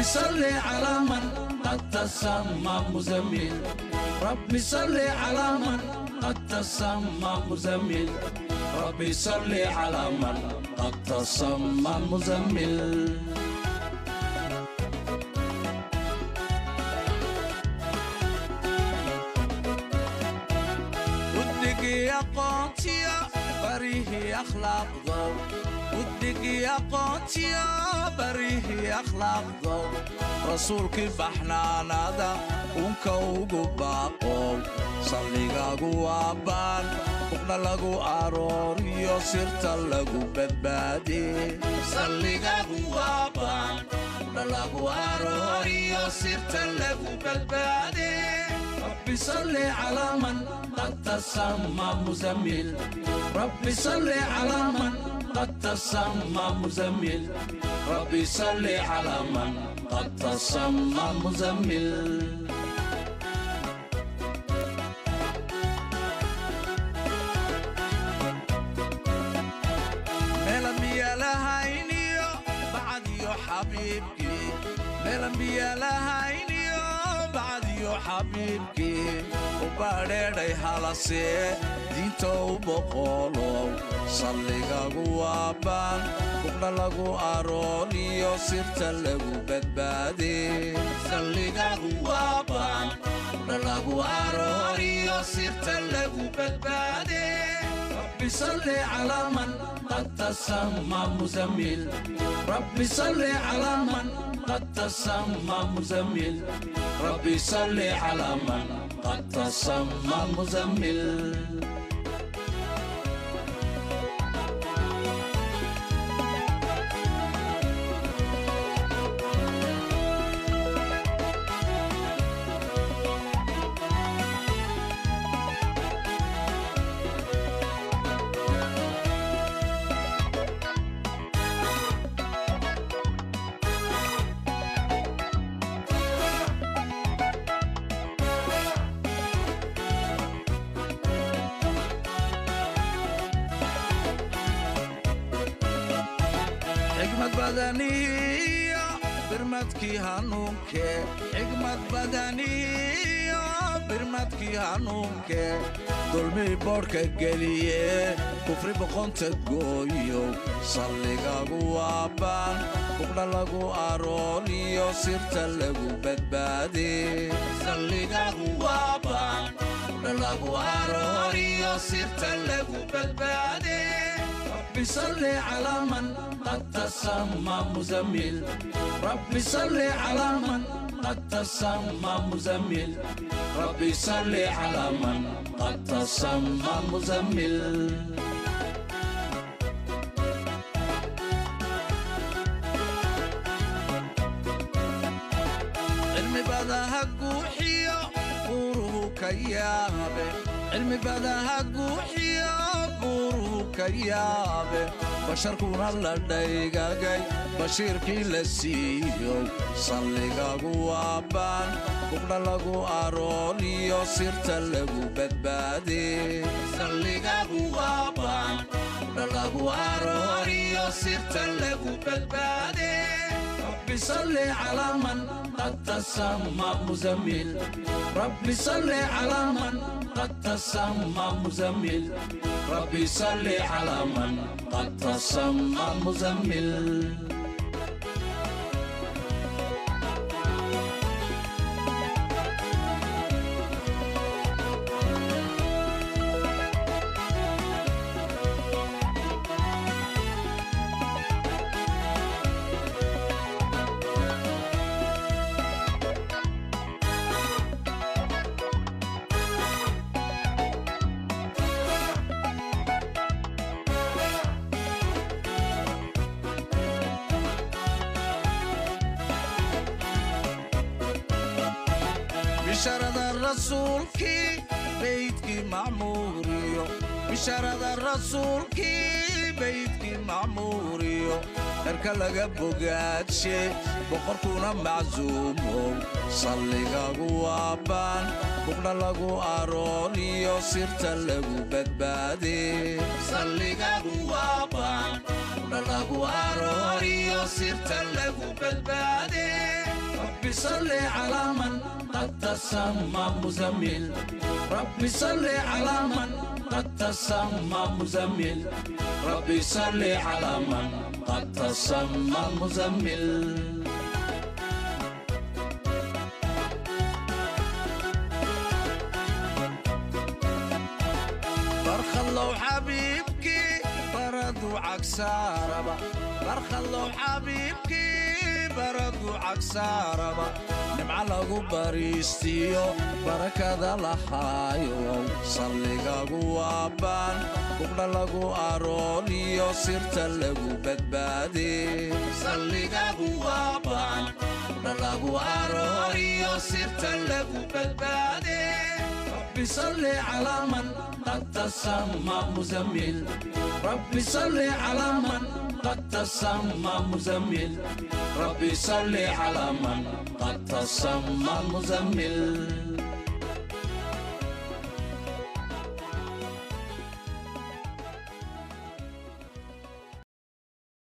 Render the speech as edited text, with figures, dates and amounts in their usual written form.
ربي صل على من قد تسمى مزمل، ربي صل على من قد تسمى مزمل، ربي صل على من قد تسمى مزمل. ودك يا قاتيا بريه أخلاق ضو، ودك يا قاتيا بريه أخلاق ضو، رسولك بحنانada unka ugu baaqow، salligaagu waa baan buqna lagu arooriyo sirta lagu badbaadiye. Salligaagu waa baan buqna lagu arooriyo sirta lagu badbaadiye. ربي صل على من قد تسمى مزمل، ربي صل على من قد تسمى مزمل، ربي صل على من قد تسمى مزمل. Meelan biyo lahayniyo bacdiyo xabiibkii, meelan biyo lahayniyo bacdiyo xabiibkii, u badheedhay halasee diinta u boqolow, salligaagu waa baan buqna lagu arooriyo sirta lagu badbaadiye. Salligaagu waa baan buqna lagu arooriyo sirta lagu badbaadiye. ربي صل على من قد تسمى مزمل، ربي صل على من قد تسمى مزمل، ربي صل على من قد تسمى مزمل. Xigmad badaniyo birmadkii hanuunke, xigmad badaniyo birmadkii hanuunke, dulmii boodhka geliye kufri boqonta gooyo, salligaagu waa baan buqna lagu arooriyo sirta lagu badbaadiye. Salligaagu waa baan buqna lagu arooriyo sirta lagu badbaadiye. ربي صل على من قد تسمى مزمل، ربي صل على من قد تسمى مزمل، ربي صل على من قد تسمى مزمل. Cilmi badaha guuxiyo buuruhu ka yaabe, cilmi badaha guuxiyo buuruhu ka yaabe, basharkuna la dhaygagay bashiirkii la siiyo, salligaagu waa baan buqna lagu arooriyo sirta lagu badbaadiye. Salligaagu waa baan buqna lagu arooriyo sirta lagu badbaadiye. ربي صل على من قد تسمى مزمل، ربي صل على من قد تسمى مزمل، ربي صل على من قد تسمى مزمل. Bisharada rasuulkii beydkii macmuuriyo, bisharada rasuulkii beydkii macmuuriyo, dharka laga bogaadshe boqorkuna macsuumow, salligaagu waa baan buqna lagu arooriyo sirta lagu badbaadiye. Salligaagu waa baan buqna lagu arooriyo sirta lagu badbaadiye. صل على من قد تسمى مزمل، ربي صل على من قد تسمى مزمل، ربي صل على من قد تسمى مزمل. برخلو حبيبكي بردو عكساربا، برخلو حبيبكي بردو عكساربا، nimca lagu bariistiyo barakada lahaayo, salligagu waa baan buqdha lagu arooriyo sirta lagu badbaade, salligagu waa baan buqdha lagu arooriyo sirta lagu badbaade. ربي صل على من قد تسمى مزمل، ربي صل على من قد تسمى مزمل، ربي صل على من قد تسمى مزمل.